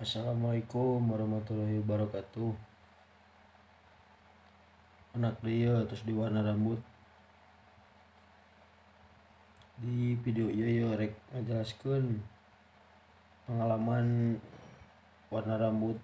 Assalamualaikum warahmatullahi wabarakatuh. Anak dia terus di warna rambut. Di video ieu ya rek ngajelaskeun pengalaman warna rambut.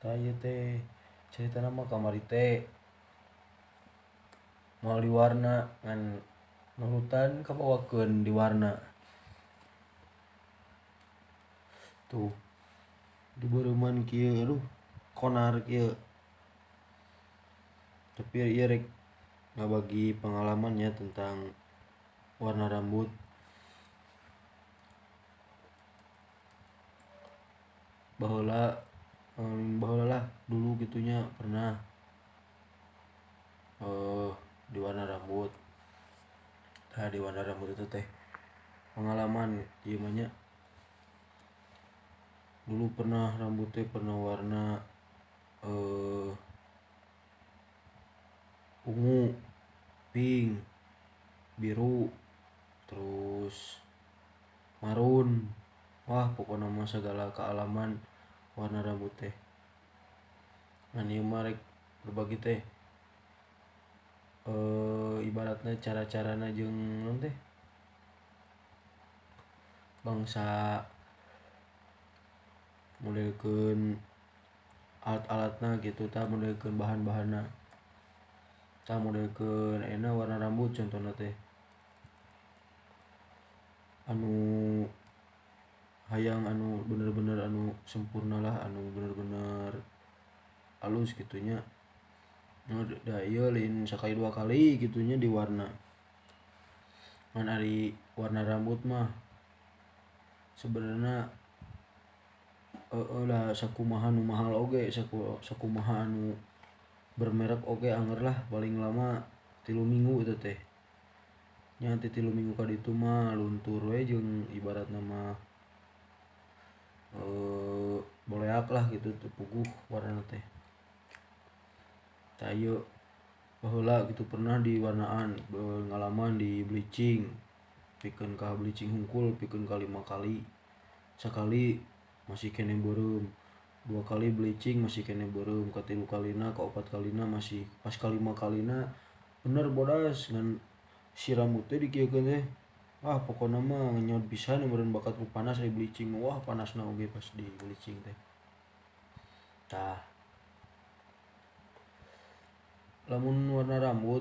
Tah ieu teh caritana mah kamari teh moal diwarna ngan nurutan kabawakeun diwarna. Tuh dibereuman kieu aduh konar kieu. Tapi ieu rek ngabagi pengalamannya tentang warna rambut. Baheula baheula lah dulu gitunya pernah di warna rambut. Tah di warna rambut itu teh pengalaman ieu mah nya. Dulu pernah rambutnya pernah warna ungu, pink, biru, terus marun. Wah, pokoknya mah segala kealaman warna rambut teh. Ngan ieu mah rek berbagi teh ibaratna cara-carana jeung naon teh bangsa modelkeun alat-alatna gitu, tah modelkeun bahan-bahanna, tah modelkeun ayeuna warna rambut contohna teh anu hayang anu bener-bener anu sempurna lah, anu bener-bener halus gitunya. Da ieu lain sakali dua kali gitunya diwarna. Ngan ari warna rambut mah sebenarnya lah sakumaha nu mahal oge, sakumaha anu bermerek oge anger lah paling lama 3 minggu eta teh. Nya teh 3 minggu ka ditu mah luntur we jeung ibaratna mah boleak lah gitu teu puguh warna teh. Tah ieu baheula gitu pernah diwarnaan, pengalaman di bleaching. Pikeun ka bleaching hungkul pikeun ka 5 kali. Sakali masih kene beureum, 2 kali bleaching masih kene beureum, ka 3 kalina, ka 4 kalina masih, pas ka 5 kalina bener bodas ngan si rambut teh dikieukeun teh. Wah, pokona mah ngenyot pisan meureun bakat ku panas ari bleaching. Wah, panasna oge pas di bleaching teh. Tah. Lamun warna rambut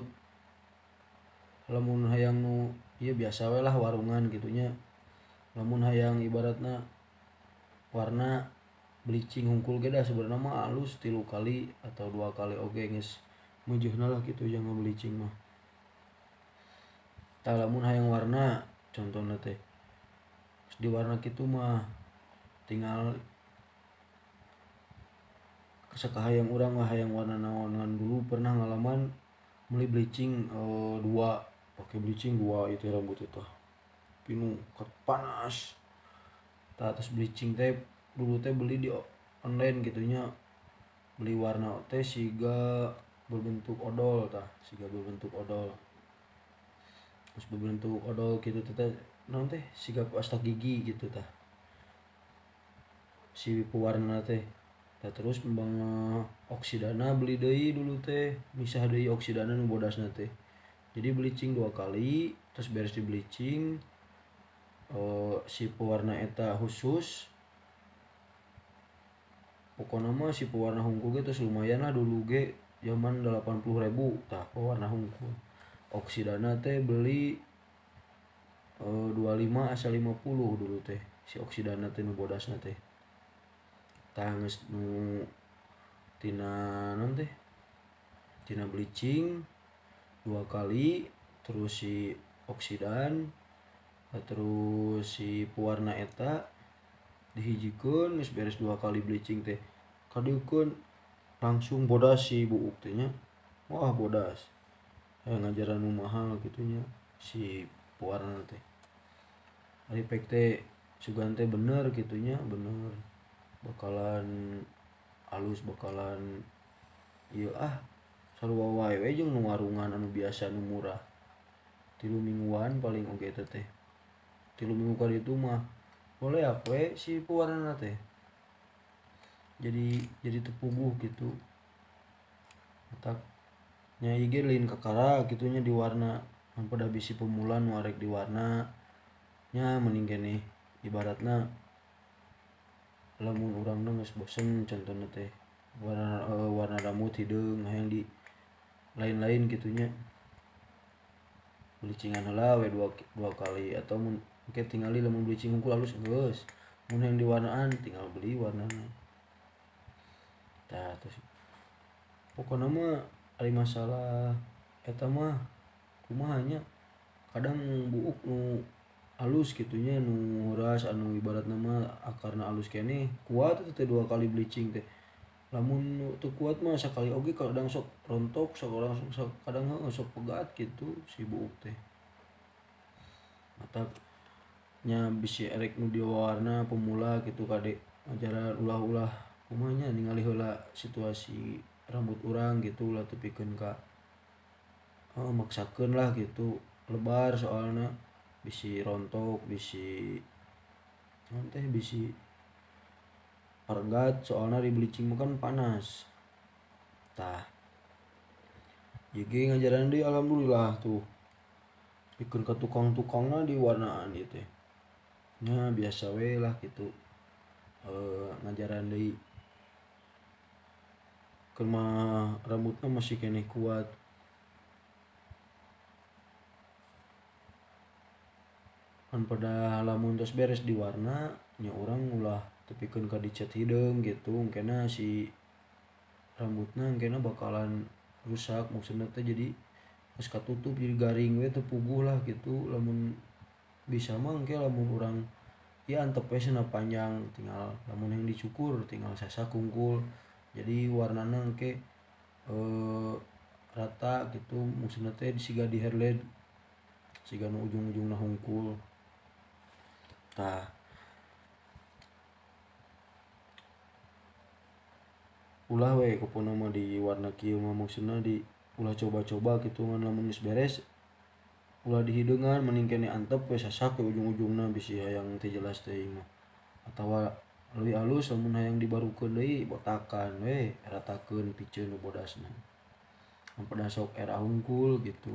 lamun hayang nu ieu biasa we lah warungan gitunya. Lamun hayang ibaratna warna bleaching hungkul ge da sebenarnya mah alus 3 kali atau 2 kali oge geus meujeuhna lah kitu jang bleaching mah. Tah lamun hayang warna contohna teh di warna kitu mah tinggal sakahayang urang mah hayang warna naon. Ngan dulu pernah ngalaman meuli bleaching 2, pakai bleaching 2 itu rambut itu pinu panas. Tah terus bleaching teh dulu teh beli di online gitunya, beli warna teh siga berbentuk odol, tah siga berbentuk odol, terus berbentuk odol gitu teh naon teh siga pasta gigi gitu tah si pewarna teh. Tah terus oksidana beli deui dulu teh, misah deui oksidana nu bodasna teh. Jadi bleaching 2 kali, terus beres di bleaching si pewarna eta khusus. Pokona mah si pewarna hungkul ge terus lumayan lah dulu ge zaman 80.000 tah pewarna hungkul. Oksidana teh beli 25 asa 50 dulu teh si oksidana teh nu bodasna teh. Tah geus nu tina naon teh tina bleaching 2 kali, terus si oksidan, terus si pewarna eta dihijikeun geus beres 2 kali bleaching teh kadieukeun langsung bodas si buuk teh nya. Wah bodas, ngajaran nu mahal gitunya si pewarna teh. Ari pek teh sugan teh bener gitunya, bener bakalan alus, bakalan ieu ah sarua wae we jeung nu warungan anu biasa nu murah. 3 mingguan paling oge eta teh. 3 minggu ka ditu mah boleak we si pewarna teh. Jadi teu puguh gitu. Matak nya ieu ge lain kakara kitu nya diwarna pada bisi pemula nu arek diwarna nya mending keneh ibaratna lamun urangna geus bosen contohna teh warna rambut hideung hayang di lain-lain kitu nya bleachingan heula we dua kali atau mun engke tingali lamun bleaching hungkul alus geus mun hayang diwarnaan tinggal beli warnana. Tah terus pokona mah ari masalah eta mah kumaha nya kadang buuk nu alus kitu nya nu heuras anu ibaratna mah akarna alus keneh kuat teh 2 kali bleaching teh. Lamun teu kuat mah sakali oge kadang sok rontok sok langsung sok kadang heueuh sok pegat gitu si buuk teh. Matak nya bisi erek nu diwarna pemula gitu kade ajaran ulah-ulah kumaha nya ningali heula situasi rambut urang gitu ulah tepikeun ka maksakeun lah gitu lebar soalna bisi rontok bisi naon teh bisi parenggat soalna di bleaching mah kan panas. Tah ieu ge ngajaran deui alhamdulillah tuh pikeun ka tukang-tukangna diwarnaan ieu teh nya biasa we lah gitu ngajaran deui keur mah rambutna masih keneh kuat. Kan pada lamun tos beres diwarna nya urang ulah tepikeun ka dicet hideung gitu engkena si rambutna engkena bakalan rusak maksudna teh jadi geus katutup jadi garing we teu puguh lah gitu. Lamun bisa mah engke lamun urang ya antep we cenah panjang tinggal lamun yang dicukur tinggal sasak hungkul jadi warnana engke rata gitu maksudna teh siga di hairline siga nu ujung-ujungna hungkul. Tah ulah we kupono mah di warna kieu mah maksudna di ulah coba-coba kitu ngan lamun geus beres ulah dihideungan mending keneh antep we sasak we ujung-ujungna bisi hayang teu jelas teuing mah atawa leuwih alus lamun hayang dibarukeun deui botakan we ratakeun piceun nu bodasna pada sok era hungkul gitu.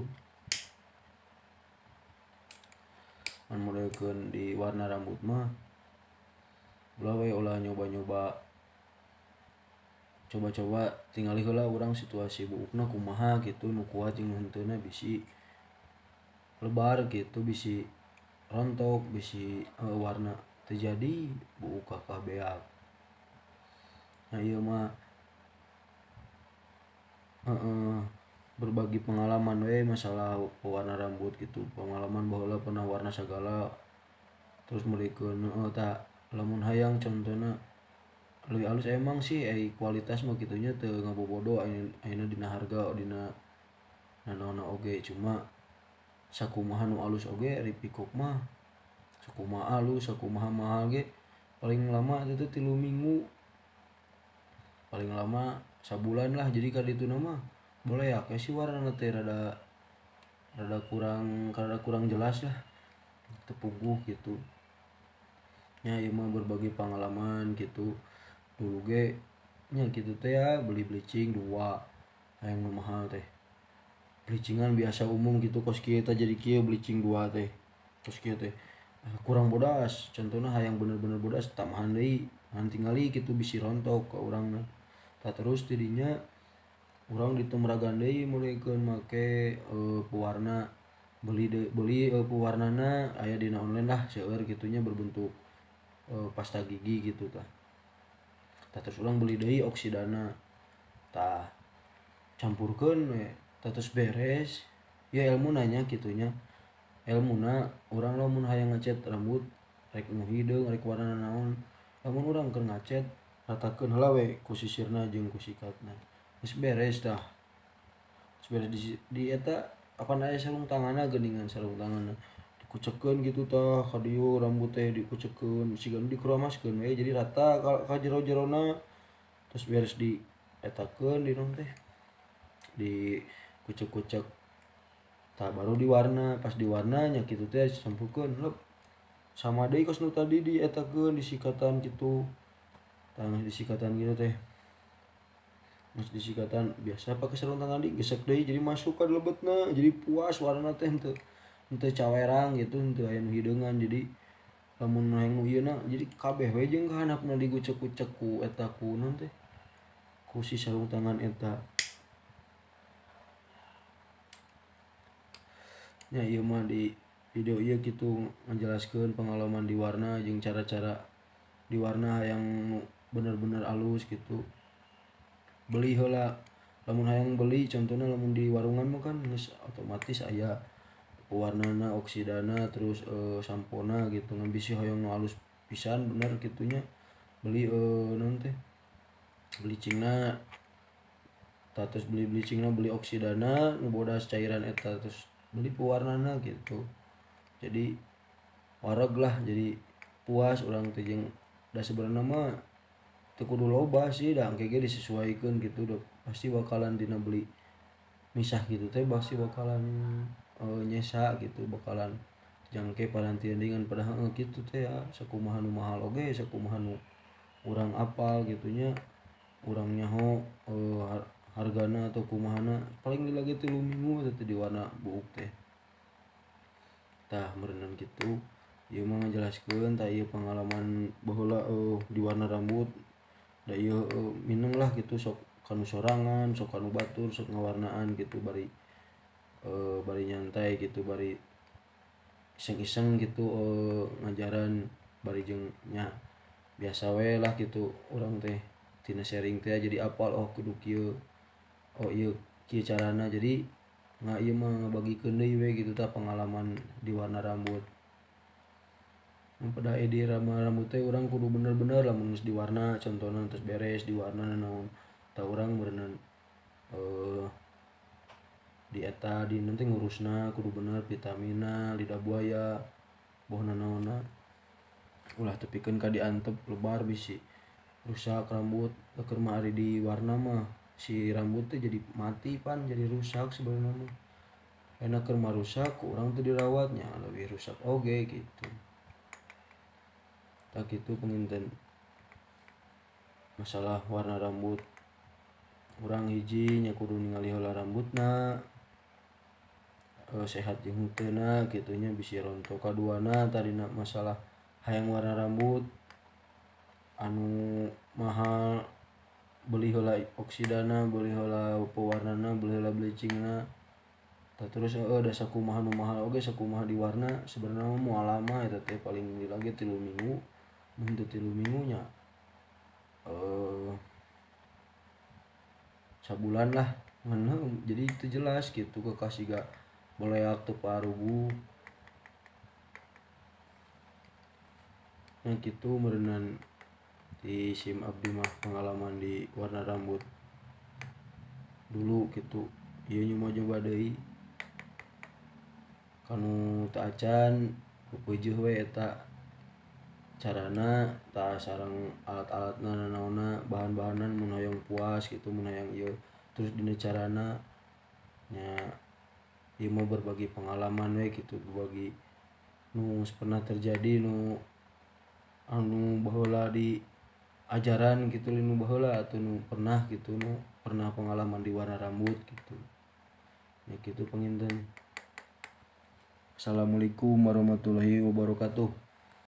Mun modelkeun di warna rambut mah ulah we ulah nyoba-nyoba coba-coba tingali heula urang situasi buukna kumaha gitu nu kuat jeung nu henteuna bisi lebar gitu bisi rontok bisi warna teu jadi buuk kakah beak. Nah ieu mah berbagi pengalaman we masalah pewarna rambut gitu pengalaman baheula pernah warna sagala terus meulikeun tah lamun hayang contohna leuwih alus emang sih kualitas mah kitunya teu ngabobodo ayeuna dina harga dina nanaonna oge cuma sakumaha nu alus oge ari pikok mah sakumaha alus sakumaha mahal ge paling lama itu 3 minggu paling lama sabulan lah jadi ka dituna mah boleh ya kayak si warna teh rada kurang jelas lah teu puguh gitu nya ieu mah berbagi pengalaman gitu. Dulu ge nya kitu teh ya beli bleaching 2 hayang nu mahal teh bleachingan biasa umum gitu kos kieu teh jadi kieu bleaching 2 teh kos kieu teh kurang bodas contohna hayang bener-bener bodas tambahan deui ngan tingali kitu bisi rontok ka urangna. Tah terus tidinya urang ditemragan deui mulikeun make pewarna beli pewarnana aya dina online lah seueur kitunya berbentuk pasta gigi gitu tah. Tah terus urang beli deui oksidana tah campurkeun we tah terus beres ya ilmu nanya kitunya elmuna urang lamun hayang ngecet rambut rek nu hideung rek warna naon lamun urang keur ngacet ratakeun heula we ku sisirna jeung ku sikatna geus beres tah. Geus beres di eta apan aya sarung tanganna geuningan sarung tanganna dikucekeun gitu tah ka dieu rambut teh dikucekeun siga nu dikuramaskeun we jadi rata ka jero-jerona terus beres di etakeun di naon teh di kucek-kucek tah baru diwarna pas diwarna nya kitu teh sampurkeun lep sama deui kos nu tadi dietakeun disikatan kitu Tah geus disikatan gitu teh. Geus disikatan biasa pake sarung tangan deui gesek deui jadi masuk ka lebetna jadi puas warna teh henteu henteu cawerang gitu henteu aya nu hideungan jadi lamun hayang nu ieu na jadi kabeh we jeung ka handapna digucek-gucek ku eta ku naon teh ku si sarung tangan eta. Nya ieu mah di video ieu kitu ngajelaskeun pengalaman di warna jeung cara-cara di warna hayang nu bener-bener alus gitu. Beli heula lamun hayang beli contohna lamun di warungan mah kan geus otomatis aya pewarnana, oksidana, terus sampona gitu. Ngan bisi hayang nu alus pisan bener kitunya beli naon teh bleachingna. Tah terus beli bleachingna, beli oksidana nu bodas cairan eta terus beli pewarnana gitu. Jadi wareg lah jadi puas urang teh jeung da sebenarna mah teu kudu loba sih da engke ge disesuaikeun gitu da pasti bakalan dina beli misah gitu teh pasti bakalan nyesa gitu bakalan jangke parantian dengan padahal kitu teh ya sakumaha nu mahal oge sakumaha nu urang apal gitunya urang nyaho hargana atau kumahana paling lagi 3 minggu teh di warna buuk teh. Tah meureunan kitu ieu mah ngajelaskeun tah ieu pengalaman baheula di warna rambut da ieu mineng lah gitu sok kanu sorangan sok kanu batur sok ngawarnaan gitu bari bari nyantai gitu bari iseng-iseng gitu ngajaran bari jeung nya biasa we lah gitu urang teh tina sharing teh jadi apal oh kudu kieu oh ieu kieu carana jadi nga ieu mah ngabagikeun deui we gitu tah pengalaman di warna rambut. Pada di rambut teh urang kudu bener-bener lamun geus diwarna contohna terus beres diwarna naon tah urang berenang di eta di nanti ngurusna kudu bener vitamina lidah buaya boh nanaonna ulah tepikeun ka diantep lebar bisi rusak rambut keur mah ari diwarna mah si rambut teh jadi mati pan jadi rusak sebenarnya mah enak keur mah rusak ku urang teh dirawatnya lebih rusak oge gitu. Tak itu penginten masalah warna rambut urang hiji nya kudu ningali heula rambutna sehat jeung henteu na kitu nya bisi rontok. Kaduana tadina masalah hayang warna rambut anu mahal beli heula oksidana, beli heula pewarnana, beli heula bleachingna. Tah terus da sakumaha nu mahal oge sakumaha diwarna sebenarnya mah moal lama eta teh paling lagi 3 minggu. Mun teu 3 minggu nya sabulan lah ngan jadi itu jelas gitu kekasih gak boleak teu paruguh. Nah gitu meureunan di sim abdi mah pengalaman di warna rambut dulu gitu ieu nyoba coba deui kanu teu acan peupeujeuh we eta carana tah sareng alat-alatna nanaonna bahan-bahanan mun hoyong puas gitu mun hayang ieu terus dina carana nya ieu mah berbagi pengalaman we gitu berbagi nu pernah terjadi nu anu baheula di ajaran gitu nu baheula atau nu pernah gitu nu pernah pengalaman di warna rambut gitu ya gitu panginten. Assalamualaikum warahmatullahi wabarakatuh.